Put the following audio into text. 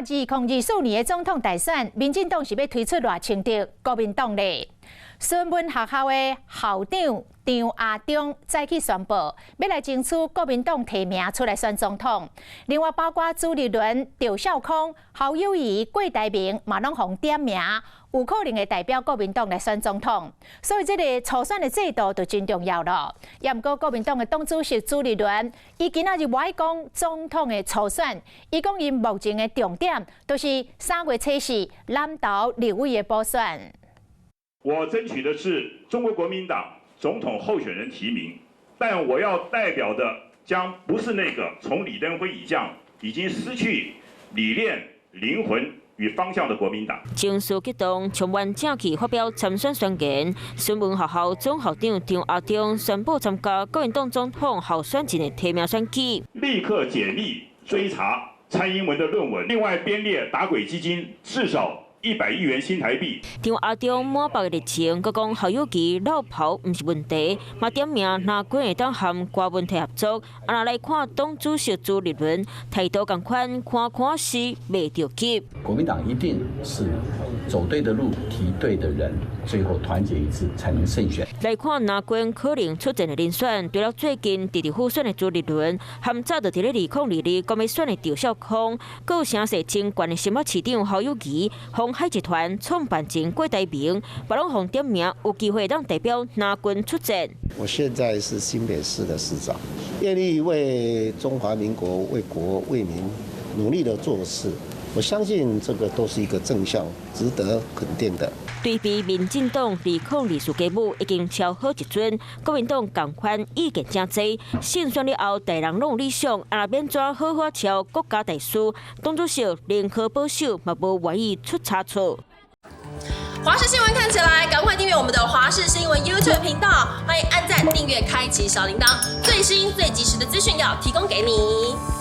2024年的總統大選，民進黨是欲推出賴清德，國民黨咧，孫文學校的校長張亞中早起宣布，欲來爭取國民黨提名出來選總統。另外，包括朱立倫、趙少康、侯友宜、郭台銘，嘛攏予點名，有可能會代表國民黨來選總統。所以，這个初選的制度就真重要了。也毋過，國民黨的黨主席朱立倫，伊今仔日無愛講總統的初選，伊講𪜶目前的重點，就是3月初四南投立委的補選。我爭取的是中國國民黨總統候選人提名，但我要代表的將不是那個從李登輝以降已經失去理念、靈魂與方向的國民黨。情緒激動，充滿正氣發表參選宣言。孫文學校總校長張亞中宣布參加國民黨總統候選人的提名選舉。立刻解密追查蔡英文的論文，另外編列打鬼基金至少100億元新台幣。張亞中滿腹的熱情，閣講侯友宜落跑毋是問題，嘛點名藍軍會當和郭文體合作。啊，若來看黨主席朱立倫態度仝款，看看是袂著急。國民黨一定是走對的路，提對的人，最後團結一致，才能勝選。來看藍軍可能出戰的人選，除了最近直直輔選的朱立倫，含早就佇咧2022講欲選的趙少康，閣有聲勢真懸的新北市長侯友宜、鴻海集團創辦人郭台銘，嘛攏予點名有機會當代表藍軍出戰。我現在是新北市的市長，願意為中華民國、為國為民努力的做事。我相信這個都是一個正向、值得肯定的。對比民進黨2024雞母已經超好一陣，國民黨仝款意見誠濟，勝選了後，大人攏有理想，啊欲按怎好好超國家大事，黨主席寧可保守，嘛無願意出差錯。華視新聞看起來，趕快訂閱我們的華視新聞 YouTube 頻道，歡迎按讚、訂閱、開啟小鈴鐺，最新最及時的資訊要提供給你。